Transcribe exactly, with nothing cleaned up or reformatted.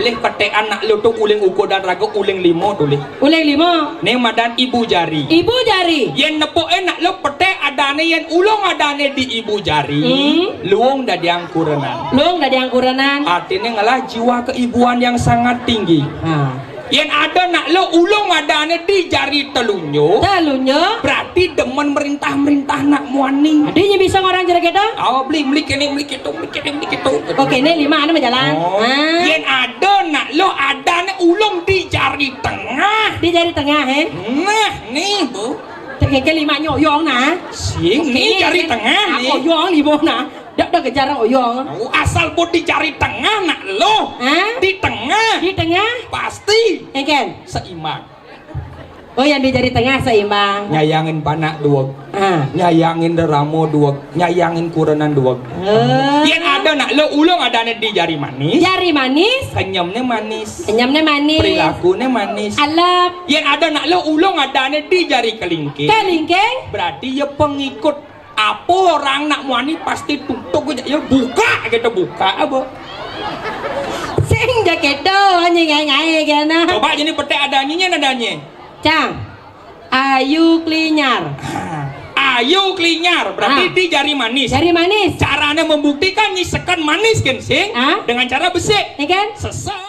Lih ketekan nak lo tu uling ukuran raga uling lima tu lih. Uling lima. Ni madan ibu jari. Ibu jari. Yen nepuke nak lo petek adane yen ulung adane di ibu jari. Hmm. Luung dadiang kurenan. Luung dadiang kurenan. Artine ngelah jiwa keibuan yang sangat tinggi. Ha. Yen ada nak lo ulung adane di jari telunjuk. Telunjuk. Berarti demen merintah-merintah nak muani. Adi nye bisa ngorang jere keda? Awa beli, beli kene, beli keto, beli kene, beli keto. Oke, ini lima anu majalan. Oh. Ah. Yen ada nak lo adane ulung di jari tengah. Di jari tengah, eh? Nah, nih, Bu. Tegeke lima nyoyong nah. Sing, oke, nih jari tengah, nih. Aku yoyong lima nah. Dak dak kejar oyong. Oh, asal Bu di jari tengah nak lo. Hah? Di tengah. Di tengah. Pasti. Eken. Seimbang. Oh, yang di jari tengah seimbang. Nyayangin panak duweg. Ah. Nyayangin rerama duweg. Nyayangin kurenan duweg. Eh. Yen ada nak lo ulung adane di jari manis. Jari manis. Senyumne manis. Senyumne manis. Perilakune manis. Alap. Yen ada nak lo ulung adane di jari kelingking. Kelingking. Berarti ya pengikut. Apa orang nak muani pasti tutup aja. Ya buka kita buka apa? Sing ja kedo, anjing ngae-ngae kena. Coba jadi petek adanye, adanye. Cang. Ayu klinyar. Ayu klinyar, berarti ah. Di jari manis. Jari manis. Caranya membuktikan nyisekan manis kan sing? Ah. Dengan cara besik. Ya kan? Sesek.